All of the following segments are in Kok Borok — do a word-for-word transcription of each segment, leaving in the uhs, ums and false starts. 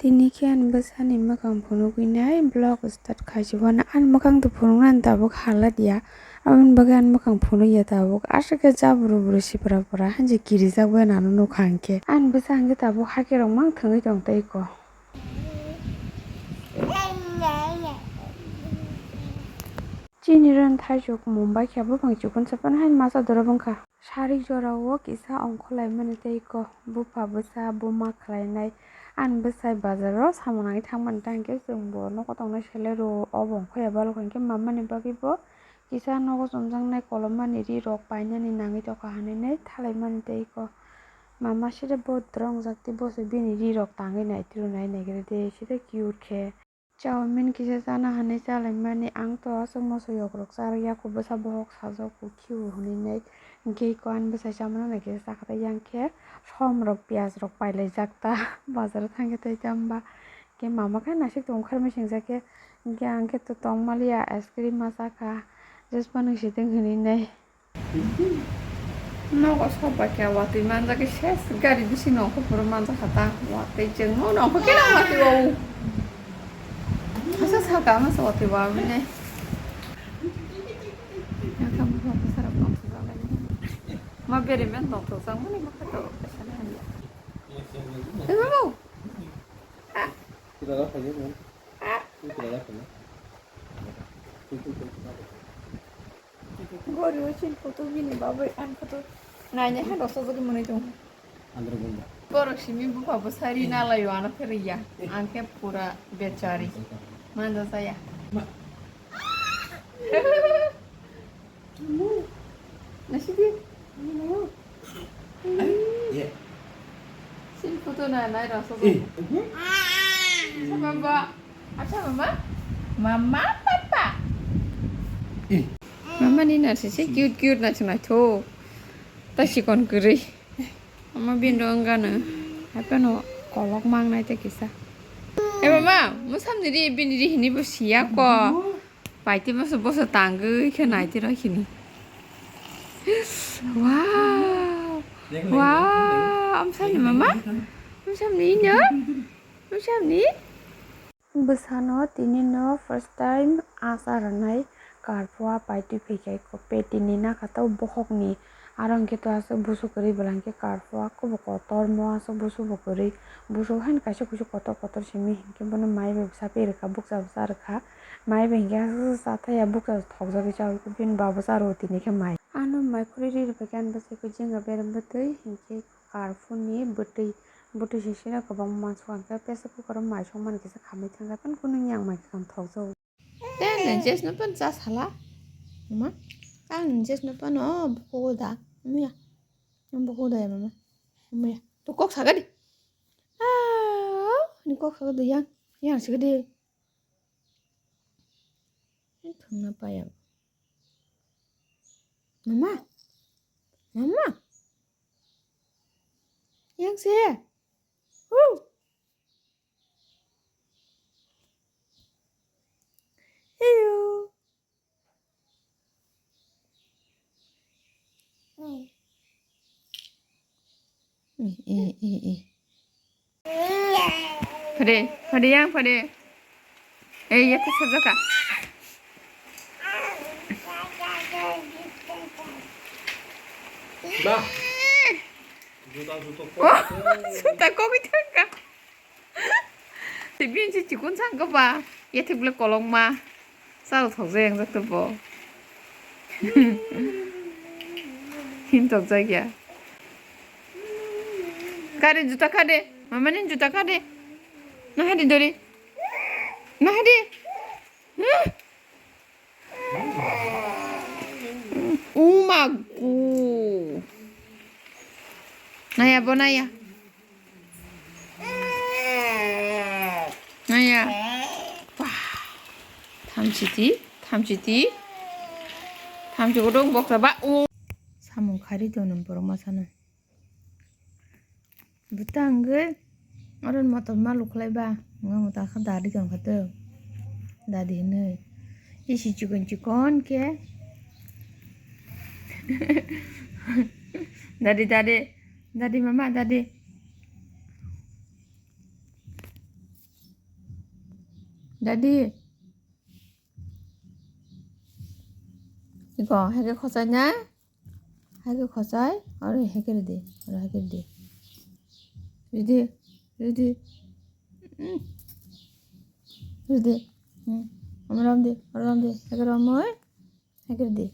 Tini khe ani bwsani mwkhang phunugwi nai vlog start khaijak. Ani mwkhang to phunuknani tabuk hala diya, aboni bagwi ani mwkhang phunukya tabuk. Aswk khe jabru bru sipra pura, hanjak kirijak bai nano nukha hinkhe. Ani bwsa hinkhe tabuk hakhe rok mang thwngwi tong tei ko. Chini ron thaisuk mumbai khe buphang chikon sapan hai masa doro bwngkha. Sarik jorao kisa ongkhorlaimani tei ko bupha bwsa buma khlainai. Ani bwsai bazaro samung nangwi thangmani ta hinkhe chwngbo nogo tongnai selero obo ongkhoya balokha hinkhe mamani bagwibo kisa nogo chumjaknai kolommani rirok painani nangwi tongkha hinwi thalaimani tei ko mama side bodro wngjak tei boso bini rirok tangwi nai tiro nai naigrede side cute khe. Chowmin kisa chana hinwi chalaimani, ang to aswk moso yokrok charwk ya kho bwsa bohok sajak kho khiu hinwi nai. Hinkhe eko ani bwsai chamani kisa chakha ta yang khe som rok piyaj rok pailaijak ta bazaro thangkhe tei tei hwnba. Hinkhe mama khe naisik tongkha mechang jak khe, hinkhe ang khe to tongmaliya ice cream ma chakha, juice phano sitwng hinwi nai. Nogo sok bai khe watwi manjak khe ses gari bisingo ongkhor phuru manjak kha ta watwi chwng no ongkhor khe watwi o. Asa saka ma sa watwi wa bini. Ma bere men tong tong sang mani ma kha to asa na hanya. Eh, babu. Ah. Ah. Gori o chini photo bini bagwi ani photo nainai ha rosojagwi mwnwi tongo. Borok simi bupha bwsa ri nalaio ano khe rwya. Ang khe pura bechari. Manja jaya. Nasidi. Sini photo na nai rosojak. Sama ba. Acha mama. Mama papa. Mama ni nasi se cute cute na chunai tho. Ta sikon kwrwi. Mama bini ro wngano. Haipano kolok mangnai ta kisa. Eh mama, musamni ri bini ri hini bo siya ko. Paiti boso boso tangwi khe naitiro hini. Wow. Wow, amsani mama. Amsani ino. Amsani. Bwsano tini no first time asa rwnai karpua paitwi phaikhai ko petini nakha tei bohokni. Aro hwnkhe to aswk busu kwrwi bwla hwnkhe karpua kobo kotormo aswk busubo kwrwi. Busu haino kaisa kuisu kotor kotor simi hinkhe bono mai bai bwsa phi rwkha bukcha bwsa rwkha. Mai bai hwnkhe aswk chathaya bukcha thokjagwi chawi bini baba charo tini khe mai. Ano mai khurui ri rwbaikhe ani bwsai khe jenga berem bwtwi hinkhe karphuni bwtwi bwtwi sisino kwbangma mansukha hinkhe pressure cooker o mai songmani kisa khamwi thangjak phano kunu yang mai kwkham thokjago. Tei nini jesno phano cha sala. Mama, ang nini jesno phano bukugo da. Muya. Ang bukugo da ya mama. Muya. To kok saga di. Ah, ni kok saga di yang. Yang saga di. Ni thangna paya. Mama. Mama. Yang se. Uh. Hello. Eh, eh, eh, eh. Pade, pade yang pade. Eh, ya kesel ka. Bah. Juta juta kok. Oh, juta kok itu ka. Tei bini se chikon sang khe ba, yathek bwle kolokma. Chalo thokjak yang jak to bo. Hin thokjak ya. Kade juta kade, mama ni juta kade. Nahadi dori. Nahadi. Huh? Umagu. Naya bo naya. Naya. Wah. Thamchiti, thamchiti. Thamchi godong bokra ba. O. Samung khari dono borok masano. Bwtangwi oro motom ma lukhlai ba, wngma motom khe dadi tongkha to. Dadi hinwi isi chikon chikon khe. Dadi, dadi, dadi mama, dadi. Dadi. Iko, heke khochai na? Heke khochai, aro heke ridi, aro heke ridi. Ridi, ridi. Mm. Ridi. Mm. Amaram di, amaram di, heke ramoi. Heke ridi.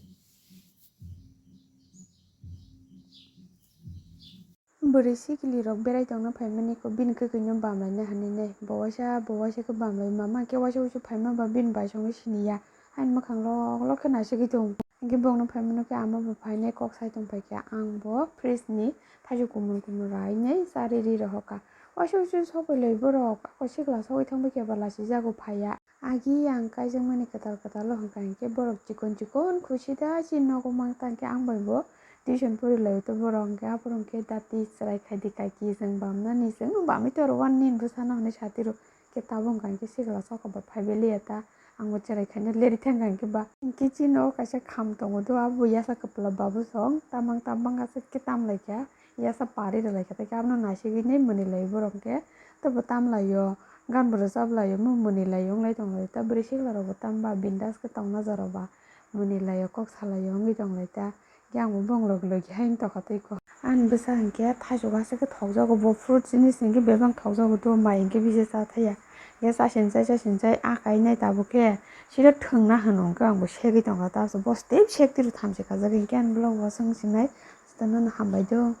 Bwrwi sikili rok berai tongna phaimani kho bini kwkwi no bamlaina hinwi nai bo waisa bo waisa khe bamlai mama khe waisa waisa phaima ba bini bai songwi siniya ani mwkhang lok lok khe naisingwi tongo hinkhe bongno phaimano khe ama bo phainai kok sai tongphaikha ang bo fridge ni thaichuk kumun kumun rainai charwi ri rohorkha waisa waisa sobailai borok ako sikla sogwi thangbai khe ba lachijagw phaiya. Agi ang kaijakmani kwtal kwtalo hwnkha hinkhe borok chikon chikon khusi da chini nogo mang tangkhe ang bai bo tuition porilaio tei borok hinkhe aphuru hinkhe dati chwrai khaidi kaiki chwng bamnani chwng bamwi toro wani nini bwsano hinwi satiro khe tabuk hwnkha hinkhe sikla sokha bai phaibai liya ta ang bo chwrai khaina leri thangkha hinkhe ba hinkhe chini nogo kaisa kham tongo do abo yasa kwpla babosong tamang tamang aswk khe tamlaikha. Yasa pari rwlaikha tei abono naisigwi nai mwnwi lai borok khe tei bo tamlaio gan bo rwchap laio mwnwi lai wnglai tonglaio tei bwrwi sikla rok bo tamo ba bindas khe tongna jora ba mwnwi laio kok salaio wngwi tonglaita khe ang bo bonglo gloi khe haino tokha tei kho ani bwsa hinkhe thaichuk aswk khe thokjago bo fruit jinis hinkhe bebak thokjago do mai hinkhe bisi cha thaya khe chasin chai chasin chai akai nai tabuk khe siro thwngna hwno hinkhe ang bo segwi tongkha ta bo step sek twi rw thamchi kajak hinkhe ani vlog o chwng sinai jotono no hambai do.